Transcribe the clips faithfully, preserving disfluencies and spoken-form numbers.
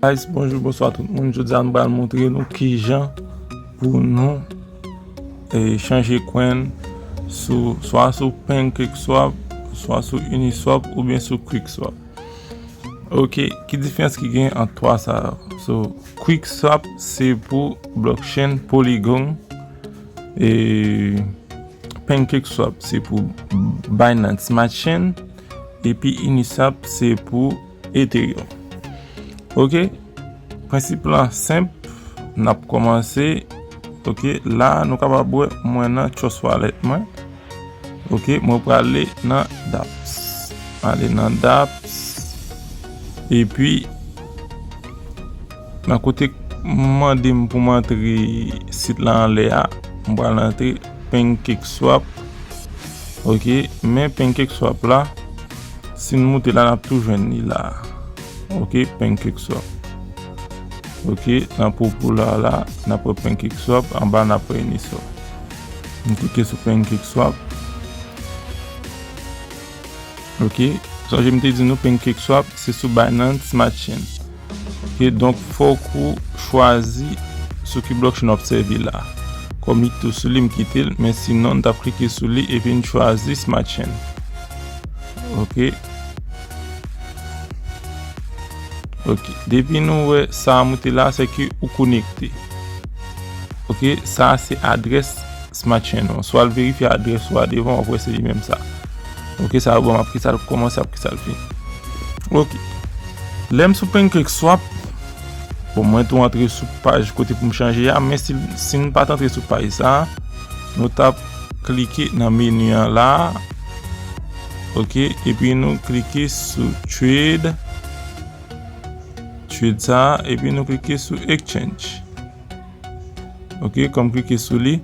Guys, bonjou, bonswa tout moun. Jodi a nou pral montre nou kijan pou nou e, chanje coin sou, swa sou PancakeSwap, swa sou Uniswap oubyen sou QuickSwap. Ok, ki diferans ki gen ant twa sa yo? So, QuickSwap se pou blockchain Polygon e PancakeSwap se pou Binance Smart Chain epi Uniswap se pou Ethereum. Ok, prensip lan senp, n ap kòmanse. Ok, la nou kapab wè mwen nan Trust Wallet mwen. Ok, mwen prale nan dApps. Ale nan dApps. Epi, nan kote mande m pou m antre sit la anlè a, m pral antre PancakeSwap. Ok, men PancakeSwap la, si n moute la, n ap tou jwenn li la. Ok, PancakeSwap. Ok, nan popular la, n ap wè PancakeSwap, anba n ap wè Uniswap. M klike sou PancakeSwap. Ok, sonje m te di nou PancakeSwap se sou Binance Smart Chain. Ok, donk fòk ou chwazi sou ki blockchain w ap sèvi la. Kòm li tou sou li, m kite l, men sinon n t ap klike sou li epi n chwazi Smart Chain. Ok. Ok, depi nou wè sa a moute la, se ke ou konekte. Ok, sa a se adrès Smart Chain ou. Swa al verifye adrès ou a devan, w ap wè se li menm sa. Ok, sa a bon, m ap kite sa l kòmanse, ap kite sa l fini. Ok. Lè m sou PancakeSwap, bon, mwen tou antre sou paj kote pou m chanje a, men si, si n pa t antre sou paj sa a, nou t ap klike nan meni an la. Ok, epi nou klike sou trade. Trade sa a, epi nou klike sou exchange. Ok, kòm klike sou li,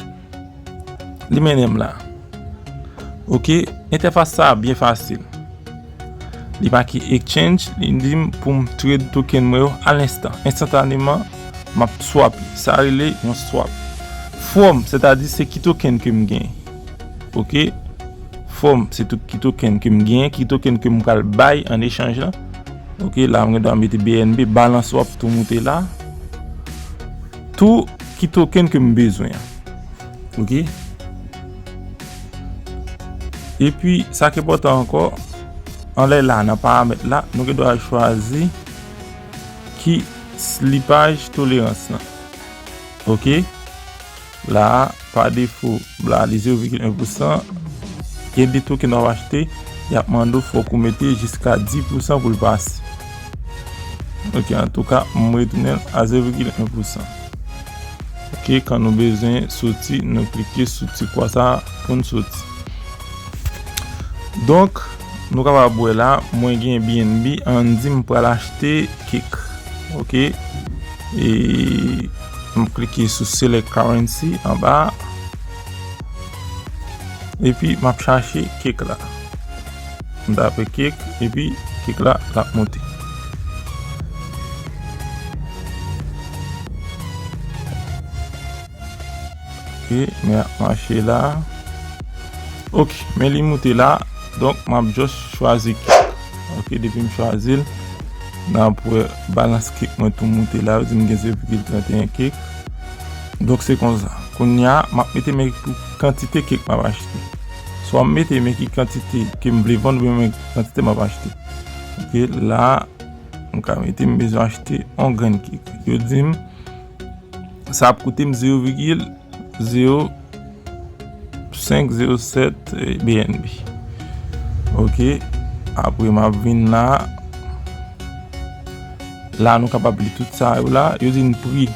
li mennen m la. Ok, entèfas sa a byen fasil. Li make exchange, li di m pou m trade token mwen yo alenstan, enstantaneman, m ap swap li. Sa rele yon swap. From, sètadi se ki token ke m gen. Ok, from, se tout ki token ke m gen, ki token ke m pral bay an echanj lan. Ok, la m gen dwa mete B N B, balans w ap tou moute la. Tou ki token ke m bezwen an. Ok. Epi, sa ki enpòtan ankò, anlè la, nan paramèt la, nou gen dwa chwazi ki slipaj tolerans lan. Ok. La a, pa defo, la, li zewo vigil en pousan. Gen de token w ap achte, y ap mande w fòk ou mete jiska dis pousan pou l pase. Ok, antouka, m retounen l a zewo vigil en pousan. Ok, kan nou bezwen soti, nou klike sou ti kwa sa a pou n soti. Donk, nou kapab wè la, mwen gen B N B, ann di m pral achte kek. Ok. E m klike sou Select Currency anba a. Epi m ap chache kek la. M tape kek, epi kek la, l ap monte. Ok, men ap mache la. Ok, men li moute la. Donk, m ap just chwazi kek. Ok, depi m chwazi l, n ap wè balans kek mwen tou moute la. Yo di m gen zewo vigil trant e en kek. Donk, se konsa. Kounye a, m ap mete men pou kantite kek m ap achte. Swa m mete men ki kantite ke m vle vann, oubyen men kantite m ap achte. Ok, la, m ka mete m bezwen achte yon grenn kek. Yo di m, sa ap koute m zewo vigil zewo senk zewo sèt, eh, B N B. Ok. Apre m ap vin la. La, nou kapab li tout sa yo la. Yo di n pri.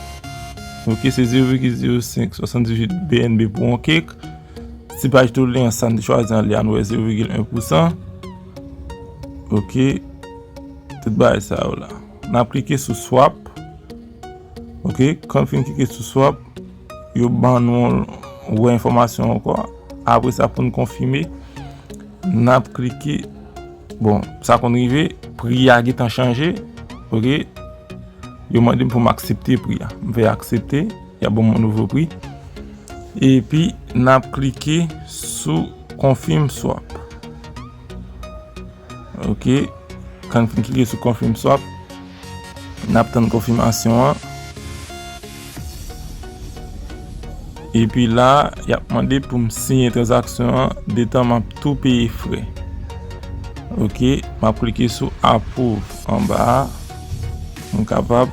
Ok, se zewo vigil zewo senk swasanndizuit B N B pou yon kek. Tipaj tolerans sa n te chwazi an li a, nou wè zewo vigil en pousan. Ok. Tout bagay sa yo la. N ap klike sou swap. Ok, kan n fin klike sou swap, yo ban nou wè enfòmasyon ankò. Apre sa, pou n konfime, n ap klike. Bon, sa konn rive, pri a gentan chanje. Ok, yo mande m pou m aksepte pri a. M fè aksepte, y ap ban m yon nouvo pri. Epi, n ap klike sou confirm swap. Ok, kan n fin klike sou confirm swap, N ap tann konfimasyon an. Epi la, y ap mande pou m siyen tranzaksyon an, detan m ap tou peye frè. Ok, m ap klike sou approve anba a. M kapab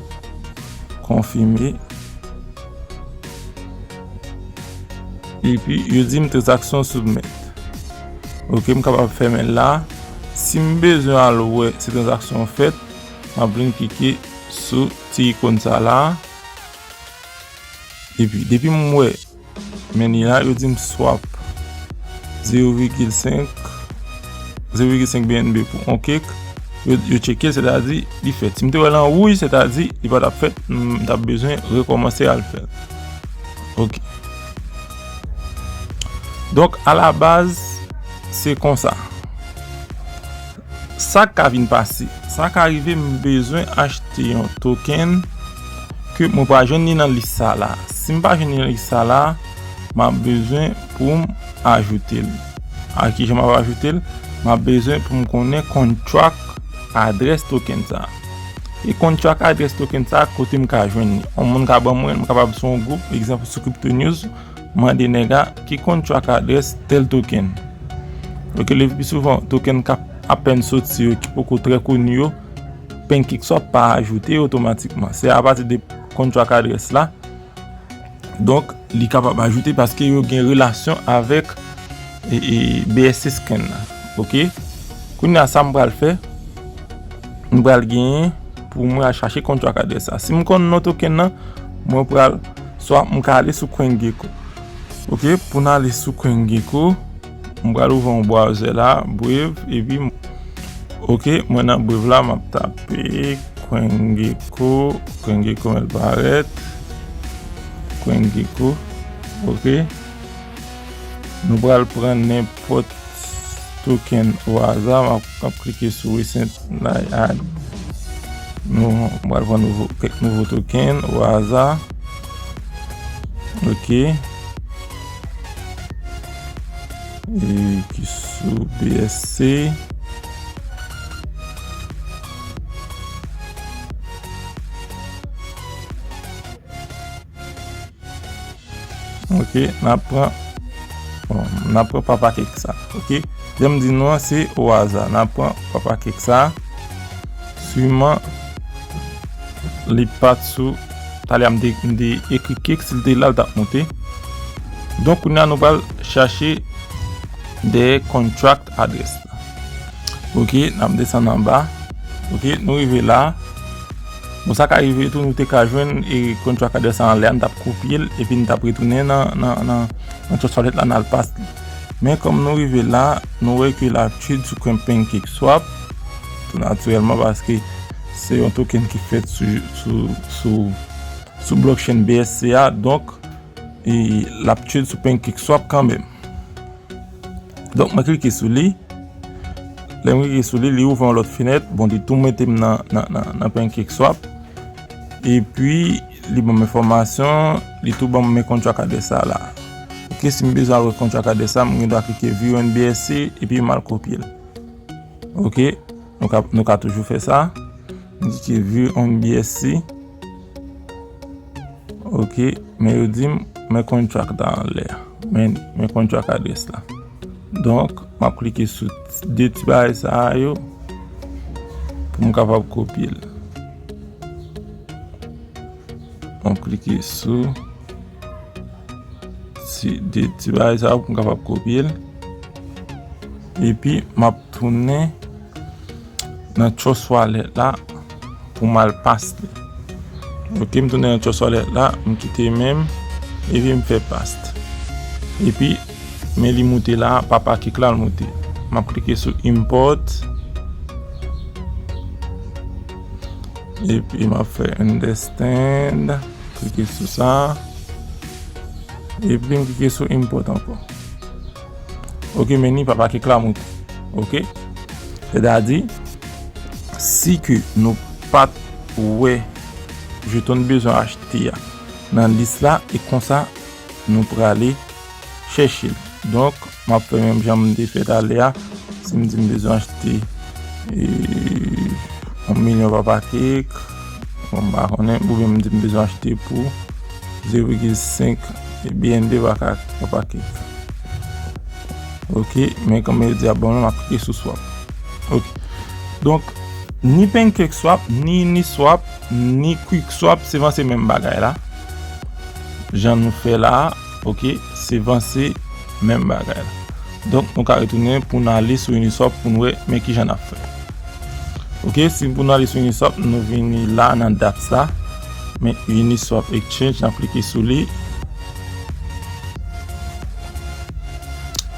konfime. Epi, yo di m tranzaksyon submit. Ok, m kapab fèmen l la. Si m bezwen al wè si tranzaksyon an fèt, m ap vin klike sou ti ikòn sa la. Epi, depi m wè, men li la, yo di m swap zewo vigil senk, zewo vigil senk B N B pou on kek. Yo, yo tcheke l, sètadi, li fèt. Si m te wè l an wouj, sètadi, li pa t ap fèt, m t ap bezwen rekòmanse al fè l. Ok. Donk, alabaz, se konsa. Sa k ka vin pase? Sa ka rive m bezwen achte yon token ke mwen pa jwenn li nan lis sa la. Si m pa jwenn li nan lis sa la, m ap bezwen pou m ajoute l. A kijan m ap ajoute l? M ap bezwen pou m konnen contract address token sa. E contract address token sa, kote m ka jwenn li? Yon moun ka ban mwen, m kapab sou yon gwoup, egzanp, sou Crypto News, mande nèg la ki contract address tèl token. Ok, le pi souvan, token k ap apèn soti yo, ki poko trè koni yo, PancakeSwap pa ajoute otomatikman. Se apati de contract address la. Donk, li kapab ajoute paske yo gen relasyon avèk, e, e, B S C scan la. Ok? Kounye a, sa m pral fè, m pral genyen pou mwen al chache contract address la. Si m konn non token nan, mwen pral, swa m ka ale sou CoinGecko. Ok, pou n ale sou CoinGecko, m pral ouvè yon browser la, Brave, epi m, ok, mwen nan Brave la, m ap tape CoinGecko, CoinGecko mèt parèt, CoinGecko, ok. Nou pral pran nenpòt token o aza, m ap, m ap klike sou recent la, add. Nou, m pral pran nouvo, kèk nouvo token o aza. Ok. E ki sou B S C. Ok, n ap pran, bon, n ap pran papa kèk sa. Ok, jan m di nou an, se o aza. N ap pran papa kèk sa. Siman, li pa t sou, talè a m te, m te ekri kèk, si l te la, l t ap moute. Donk, kounye a, nou pral chache dèyè contract address la. Ok, n ap desann anba. Ok, nou rive la. Bon, sa ka rive tou, nou te ka jwenn, e, contract address la anlè a, n t ap kopye l, epi n t ap retounen nan, nan, nan, nan Trust Wallet la, n al paste li. Men kòm nou rive la, nou wè ke l ap trade sou CoinPancakeSwap, tou natirèlman, paske se yon token ki fèt sou, sou, sou, sou blockchain B S C a, donk, e, l ap trade sou PancakeSwap kanmenm. Donk, mwen klike sou li. Lè m klike sou li, li ouvè yon lòt fenèt. Bon, li tou mete m nan, nan, nan, nan PancakeSwap. Epi, li ban m enfòmasyon, li tou ban m men contract address sa la. Ok, si m bezwen al wè contract address sa, m gen dwa klike View on B S C, epi m al kopye l. Ok, nou ka, nou ka toujou fè sa. M klike View on B S C. Ok, men yo di m, men contract la anlè a. Men, men contract address la. Donk, m ap klike sou de ti bagay sa a yo pou m kapab kopye l. M ap klike sou ti, de ti bagay sa a pou m kapab kopye l. Epi, m ap tounen nan Trust Wallet la pou m al paste li. Ok, m tounen nan Trust Wallet la, m kite menm, epi m fè paste. Epi, men li moute la, papa kèk la l moute. M ap klike sou import. Epi m ap fè understand. Klike sou sa. Epi m klike sou import ankò. Ok, men ni papa kèk la moute. Ok? Sètadi, si ke nou pa t wè jeton n bezwen achte a nan lis la, e konsa nou prale chèche l. Donk, m ap fè menm jan m te fè talè a. Si m di m bezwen achte, e, yon milyon papa kèk, Bon, m pa konnen, oubyen m di m bezwen achte pou zero virgil senk B N B pa ka, pa ka klik. Ok, men kòm yo di ap ban m la, m ap klike sou swap. Ok. Donk, ni PancakeSwap, ni Uniswap, ni QuickSwap, se vanse menm bagay la. Jan nou fè la, ok, se vanse menm bagay la. Donk, nou ka retounen pou n ale sou Uniswap pou n wè men kijan n ap fè. Ok, si pou n ale sou Uniswap, nou vini la nan dat sa. Men Uniswap Exchange, n ap klike sou li.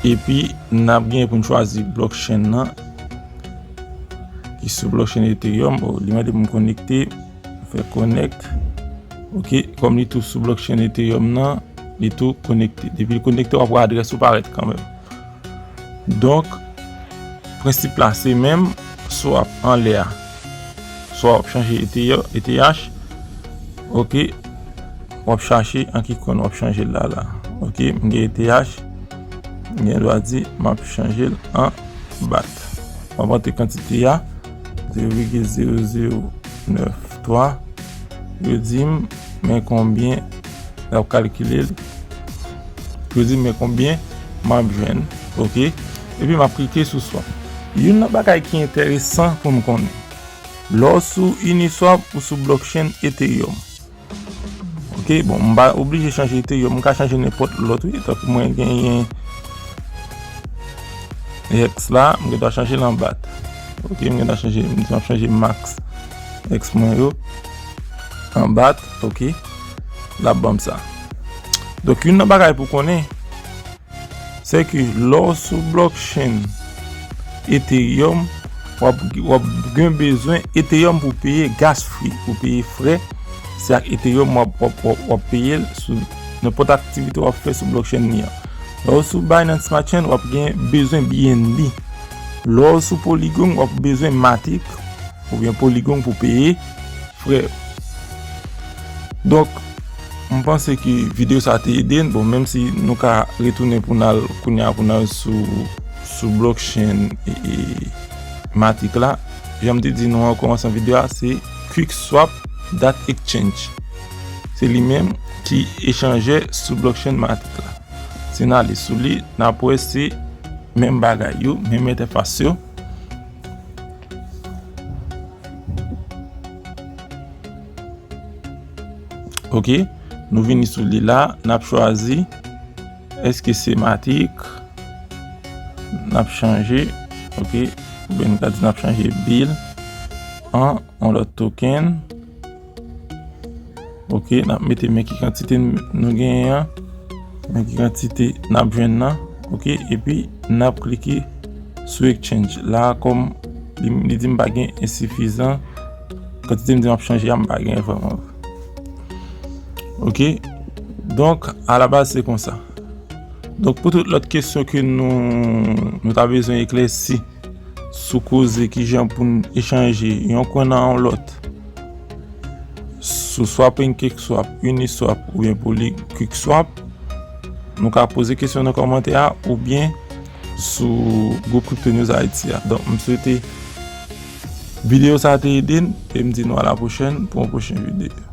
Epi, n ap gen pou n chwazi blockchain nan. Ki sou blockchain Ethereum. Bon, li mande pou m konekte. Fè connect. Ok, kòm li tou sou blockchain Ethereum nan, li tou konekte. Depi l konekte, w ap wè adrès ou parèt kanmenm. Donk, prensip la se menm, swa w ap anlè a, swa w ap chanje E T H, ok, w ap chache an ki kwen w ap chanje l la, la. Ok, m gen E T H, m gen dwa di m ap chanje l an BAT. M ap antre kantite a, zero virgil zero zero nèf twa. Yo di m, men konbyen, l ap kalkile l. Yo di m, men konbyen m ap jwenn, ok? Epi m ap klike sou swap. Youn nan bagay ki enteresan pou m konnen, lè w sou Uniswap ou sou blockchain Ethereum. Ok, bon, m pa oblije chanje Ethereum, m ka chanje nenpòt lòt, wi. Tankou mwen genyen Hex la, m gen dwa chanje l an BAT. Ok, m gen dwa chanje, m di m ap chanje max Hex mwen yo an BAT, ok. L ap ban m sa. Donk, youn nan bagay pou konnen, se ke lè w sou blockchain Ethereum, w ap, w ap gen bezwen Ethereum pou peye gas fee, pou peye frè. Se ak Ethereum w ap, w ap, w ap, w ap peye l sou nenpòt aktivite w ap fè sou blockchain li an. Lè w sou Binance Smart Chain, w ap gen bezwen B N B. Lè w sou Polygon, w ap bezwen Matic oubyen Polygon pou peye frè yo. Donk, m panse ke videyo sa te ede n. Bon, menm si nou ka retounen pou n al, kounye a pou n al sou, sou blockchain e, e Matic la, jan m te di nou an kòmansan videyo a, se QuickSwap dot exchange. Se li menm ki echanjè sou blockchain Matic la. Si n ale sou li, n ap wè se menm bagay yo, menm entèfas yo. Ok, nou vini sou li la, n ap chwazi èske se Matic, n ap chanje, ok, oubyen nou ka di n ap chanje Bill an yon lòt token. Ok, n ap mete men ki kantite n-, nou genyen an, men ki kantite n ap jwenn nan, ok, epi n ap klike sou exchange. La, kòm li, li di m pa gen ensifizan kantite m di m ap chanje a, m pa gen vrèman. Ok, donk, alabaz se konsa. Donk, pou tout lòt kesyon ke nou, nou ta bezwen eklèsi sou koze kijan pou n echanje yon kwen nan yon lòt, sou swa PancakeSwap, Uniswap oubyen Poly-, QuickSwap, nou ka poze kesyon nan kòmantè a oubyen sou gwoup Crypto News Haiti a. Donk, m swete videyo sa te ede n e m di nou a la pwochèn pou yon pwochen videyo.